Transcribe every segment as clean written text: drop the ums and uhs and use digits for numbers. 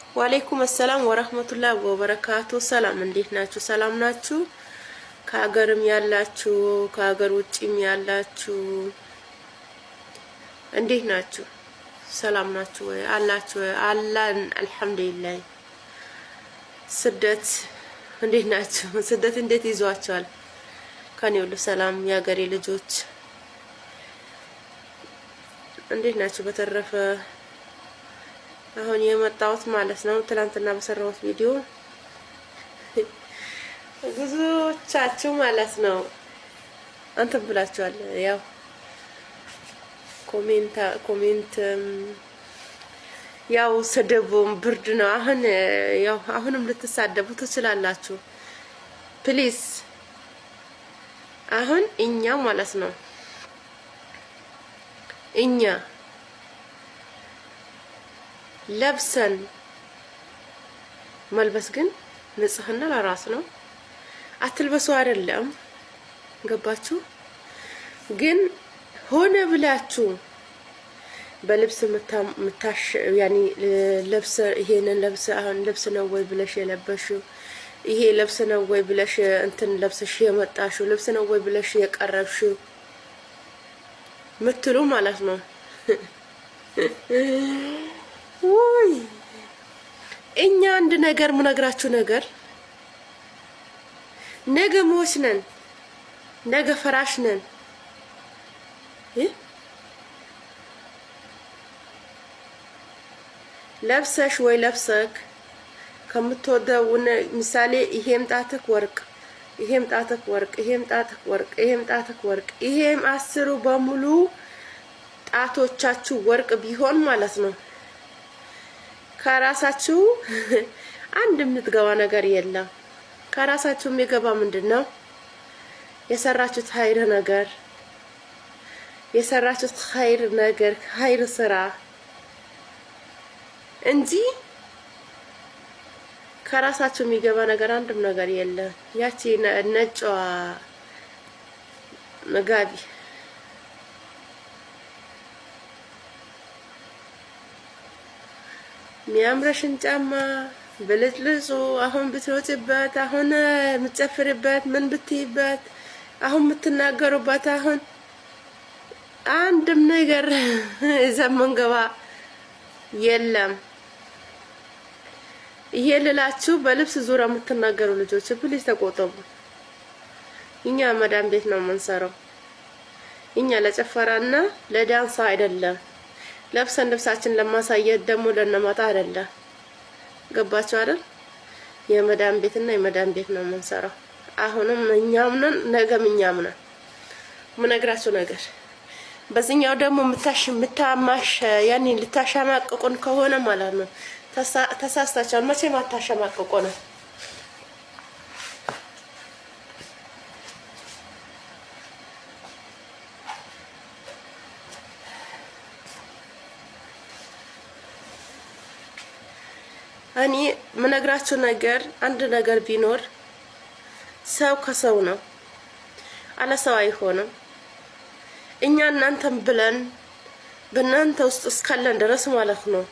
وعليكم السلام ورحمة الله وبركاته። ሰላም እንዴት ናችሁ? ሰላም ናችሁ? ከሀገርም ያላችሁ ከሀገር ውጭም ያላችሁ እንዴት ናችሁ? ሰላም ናችሁ ወይ? አላችሁ ወይ? አላን الحمد لله። ስደት እንዴት ናችሁ? ስደት እንዴት ይዟችኋል? ከኔ ሁሉ ሰላም የሀገሬ ልጆች እንዴት ናችሁ? በተረፈ አሁን የመጣሁት ማለት ነው ትናንትና በሰራሁት ቪዲዮ ብዙዎቻችሁ ማለት ነው እንትን ብላችኋል። ያው comment ያው ስድቡም ብርድ ነው። አሁን ያው አሁንም ልትሳደቡ ትችላላችሁ። Please አሁን እኛ ማለት ነው እኛ ለብሰን መልበስ ግን ንጽህና ለራስ ነው። አትልበሱ አይደለም፣ ገባችሁ? ግን ሆነ ብላችሁ በልብስ ምታሽ ያኒ ልብስ ይሄንን ልብስ አሁን ልብስ ነው ወይ ብለሽ የለበሽው፣ ይሄ ልብስ ነው ወይ ብለሽ እንትን ለብሰሽ የመጣሽው፣ ልብስ ነው ወይ ብለሽ የቀረብሽው ምትሉ ማለት ነው። ውይ እኛ አንድ ነገር ምነግራችሁ ነገር ነገ ሞች ነን፣ ነገ ፈራሽ ነን። ለብሰሽ ወይ ለብሰክ ከምትወደው ምሳሌ ይሄም ጣትክ ወርቅ፣ ይሄም ጣትክ ወርቅ፣ ይሄም ጣትክ ወርቅ፣ ይሄም ጣትክ ወርቅ፣ ይሄም 10ሩ በሙሉ ጣቶቻችሁ ወርቅ ቢሆን ማለት ነው ከራሳችሁ አንድ የምትገባ ነገር የለም። ከራሳችሁ የሚገባ ምንድን ነው? የሰራችሁት ኸይር ነገር፣ የሰራችሁት ኸይር ነገር፣ ኸይር ስራ እንጂ ከራሳችሁ የሚገባ ነገር አንድም ነገር የለም። ያቺ ነጯ መጋቢ የሚያምረሽን ጫማ ብልጭልጩ አሁን ብትሮጭበት፣ አሁን የምትጨፍርበት፣ ምን ብትይበት፣ አሁን የምትናገሩበት፣ አሁን አንድም ነገር ይዘን ምንገባ የለም። ይሄ ልላችሁ በልብስ ዙሪያ የምትናገሩ ልጆች please ተቆጠቡ። እኛ መዳም ቤት ነው የምንሰራው። እኛ ለጭፈራና ለዳንሳ አይደለም። ለብሰን ልብሳችን ለማሳየት ደግሞ ለነማጣ አይደለም። ገባችሁ አይደል? የመዳም ቤትና የመዳም ቤት ነው የምንሰራው። አሁንም እኛም ነን፣ ነገም እኛም ነን። ምነግራችሁ ነገር በዚህኛው ደግሞ ምታሽ ምታማሽ ያኔ ልታሸማቅቁን ከሆነ ማለት ነው ተሳስታችኋል። መቼም አታሸማቅቁ ነው። እኔ ምነግራችሁ ነገር አንድ ነገር ቢኖር ሰው ከሰው ነው፣ አለ ሰው አይሆንም። እኛ እናንተም ብለን በእናንተ ውስጥ እስካለን ድረስ ማለት ነው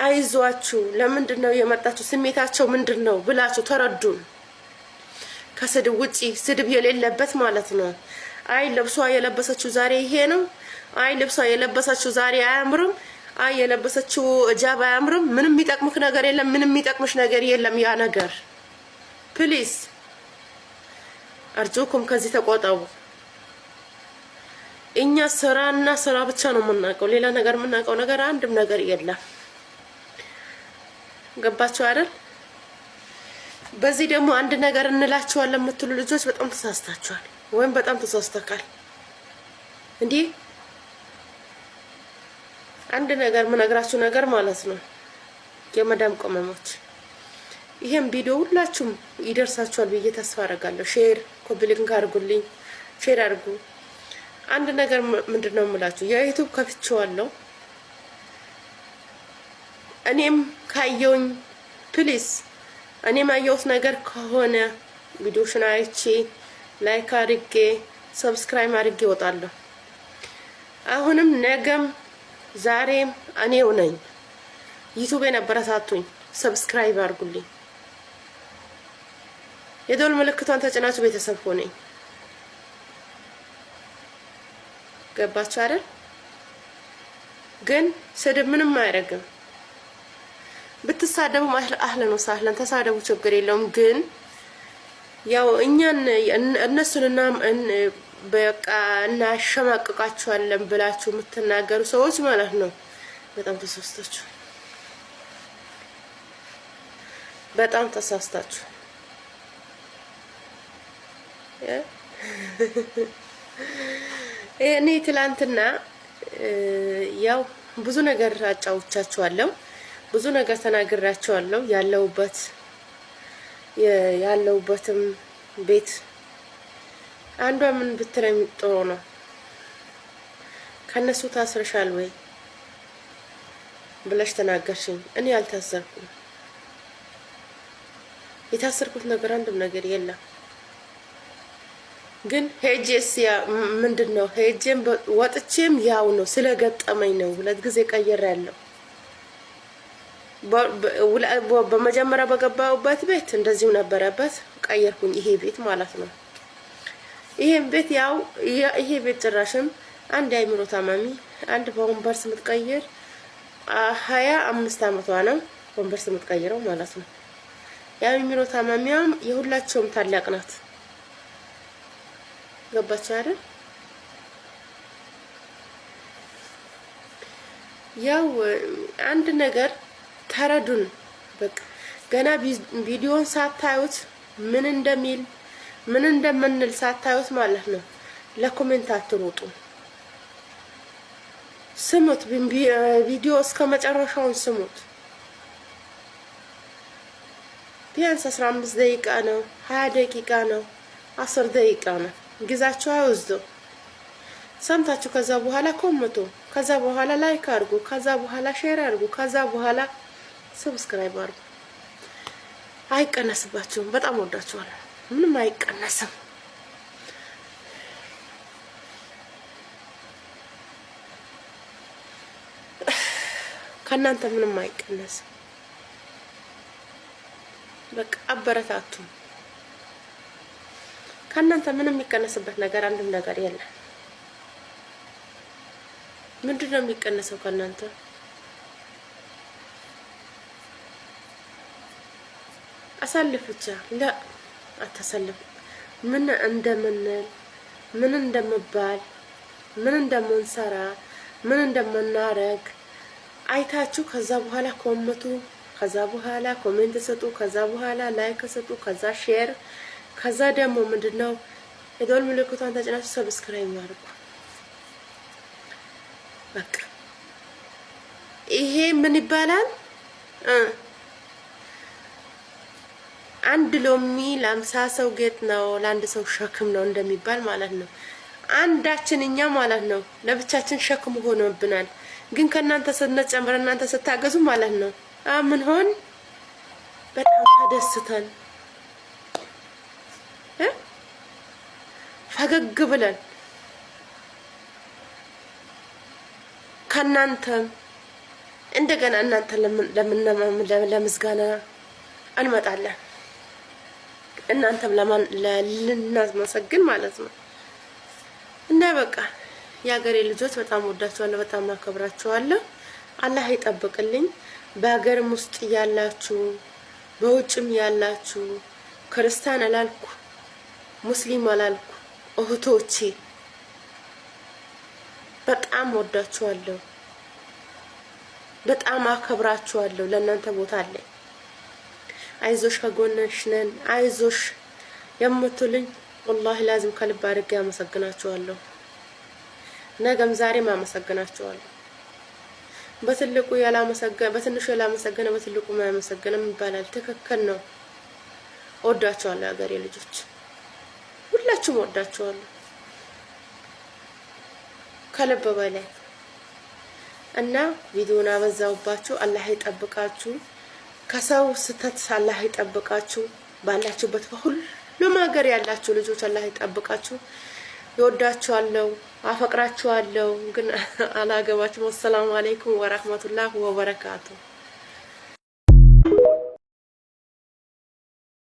አይዟችሁ፣ ለምንድን ነው የመጣችሁ፣ ስሜታቸው ምንድን ነው ብላችሁ ተረዱን። ከስድብ ውጪ ስድብ የሌለበት ማለት ነው። አይ ልብሷ የለበሰችው ዛሬ ይሄ ነው፣ አይ ልብሷ የለበሰችው ዛሬ አያምርም፣ አይ የለበሰችው ሂጃብ አያምርም። ምንም የሚጠቅምክ ነገር የለም፣ ምንም የሚጠቅምሽ ነገር የለም። ያ ነገር please أرجوكم ከዚህ ተቆጠቡ። እኛ ስራና ስራ ብቻ ነው የምናውቀው። ሌላ ነገር የምናውቀው ነገር አንድም ነገር የለም። ገባችሁ አይደል? በዚህ ደግሞ አንድ ነገር እንላችኋለን የምትሉ ልጆች በጣም ተሳስታችኋል፣ ወይም በጣም ተሳስተካል። እንዲህ አንድ ነገር የምነግራችሁ ነገር ማለት ነው የመዳም ቅመሞች ይሄን ቪዲዮ ሁላችሁም ይደርሳችኋል ብዬ ተስፋ አደርጋለሁ። Share copy link አድርጉልኝ፣ share አድርጉ። አንድ ነገር ምንድን ነው የምላችሁ የ YouTube ከፍቼዋለሁ። እኔም ካየውኝ please እኔም ያየሁት ነገር ከሆነ ቪዲዮሽን አይቼ like አድርጌ subscribe አድርጌ እወጣለሁ። አሁንም ነገም ዛሬም እኔው ነኝ። ዩቱቤን አበረታቱኝ፣ subscribe አድርጉልኝ፣ የደወል ምልክቷን ተጭናችሁ ቤተሰብ ሆነኝ። ገባችሁ አይደል? ግን ስድብ ምንም አያደርግም። ብትሳደቡ أهلا وسهلا ተሳደቡ፣ ችግር የለውም። ግን ያው እኛን እነሱን እና በቃ እናሸማቅቃችኋለን ብላችሁ የምትናገሩ ሰዎች ማለት ነው በጣም ተሳስታችሁ፣ በጣም ተሳስታችሁ። እኔ ትላንትና ያው ብዙ ነገር አጫውቻችኋለሁ፣ ብዙ ነገር ተናግራችኋለሁ። ያለሁበትም ቤት አንዷ ምን ብትለኝ ጥሩ ነው፣ ከነሱ ታስረሻል ወይ ብለሽ ተናገርሽኝ። እኔ አልታሰርኩም። የታሰርኩት ነገር አንድም ነገር የለም። ግን ሄጄስ ምንድን ነው ሄጄም ወጥቼም ያው ነው ስለገጠመኝ ነው። ሁለት ጊዜ ቀየር ያለው በመጀመሪያ በገባሁበት ቤት እንደዚሁ ነበረበት፣ ቀየርኩኝ። ይሄ ቤት ማለት ነው። ይሄን ቤት ያው ይሄ ቤት ጭራሽም አንድ የአእምሮ ታማሚ አንድ በወንበር ስምትቀይር 25 አመቷ ነው ወንበር ስምትቀይረው ማለት ነው። የአእምሮ ታማሚዋም የሁላቸውም ታላቅ ናት። ገባችሁ አይደል? ያው አንድ ነገር ተረዱን። በቃ ገና ቪዲዮን ሳታዩት ምን እንደሚል ምን እንደምንል ሳታዩት ማለት ነው። ለ comment አትሮጡ። ስሙት፣ ቪዲዮ እስከ መጨረሻውን ስሙት። ቢያንስ 15 ደቂቃ ነው፣ 20 ደቂቃ ነው፣ 10 ደቂቃ ነው። ጊዜያችሁ አይወስዱ። ሰምታችሁ ከዛ በኋላ ኮምቱ፣ ከዛ በኋላ like አድርጉ፣ ከዛ በኋላ share አድርጉ፣ ከዛ በኋላ subscribe አድርጉ። አይቀነስባችሁም። በጣም ወዳችኋለሁ። ምንም አይቀነስም። ከእናንተ ምንም አይቀነስም። በቃ አበረታቱ። ከእናንተ ምንም የሚቀነስበት ነገር አንድም ነገር የለም። ምንድን ነው የሚቀነሰው ከእናንተ? አሳልፍ ብቻ ለ አታሳልፍ። ምን እንደምንል ምን እንደምባል ምን እንደምንሰራ ምን እንደምናረግ አይታችሁ ከዛ በኋላ ኮመቱ፣ ከዛ በኋላ comment ስጡ፣ ከዛ በኋላ like ስጡ፣ ከዛ share፣ ከዛ ደግሞ ምንድነው የደወል ምልክቷን ተጭናችሁ subscribe አድርጉ። በቃ ይሄ ምን ይባላል? አንድ ሎሚ ለ50 ሰው ጌጥ ነው፣ ለአንድ ሰው ሸክም ነው እንደሚባል ማለት ነው። አንዳችን እኛ ማለት ነው ለብቻችን ሸክም ሆኖብናል። ግን ከእናንተ ስንጨምር እናንተ ስታገዙ ማለት ነው ምን ሆን በጣም ተደስተን ፈገግ ብለን ከእናንተም እንደገና እናንተ ለምስጋና እንመጣለን። እናንተም ልናመሰግን ማለት ነው። እና በቃ የሀገሬ ልጆች በጣም ወዳችኋለሁ፣ በጣም አከብራችኋለሁ። አላህ ይጠብቅልኝ። በሀገርም ውስጥ ያላችሁ በውጭም ያላችሁ ክርስቲያን አላልኩ ሙስሊም አላልኩ እህቶቼ በጣም ወዳችኋለሁ፣ በጣም አከብራችኋለሁ። ለእናንተ ቦታ አለኝ። አይዞሽ ከጎንሽ ነን፣ አይዞሽ የምትሉኝ ወላሂ ላዚም ከልብ አድርጌ አመሰግናችኋለሁ። ነገም ዛሬም አመሰግናችኋለሁ። በትልቁ ያላመሰገነ በትንሹ ያላመሰገነ በትልቁ ማያመሰግንም ይባላል። ትክክል ነው። ወዳችኋለሁ የሀገሬ ልጆች ሁላችሁም ወዳችኋለሁ ከልብ በላይ እና ቪዲዮን አበዛውባችሁ። አላህ ይጠብቃችሁ። ከሰው ስተት አላህ ይጠብቃችሁ። ባላችሁበት በሁሉም ሀገር ያላችሁ ልጆች አላህ ይጠብቃችሁ። ይወዳችኋለሁ፣ አፈቅራችኋለሁ፣ ግን አላገባችሁም። አሰላሙ አለይኩም ወራህመቱላህ ወበረካቱ።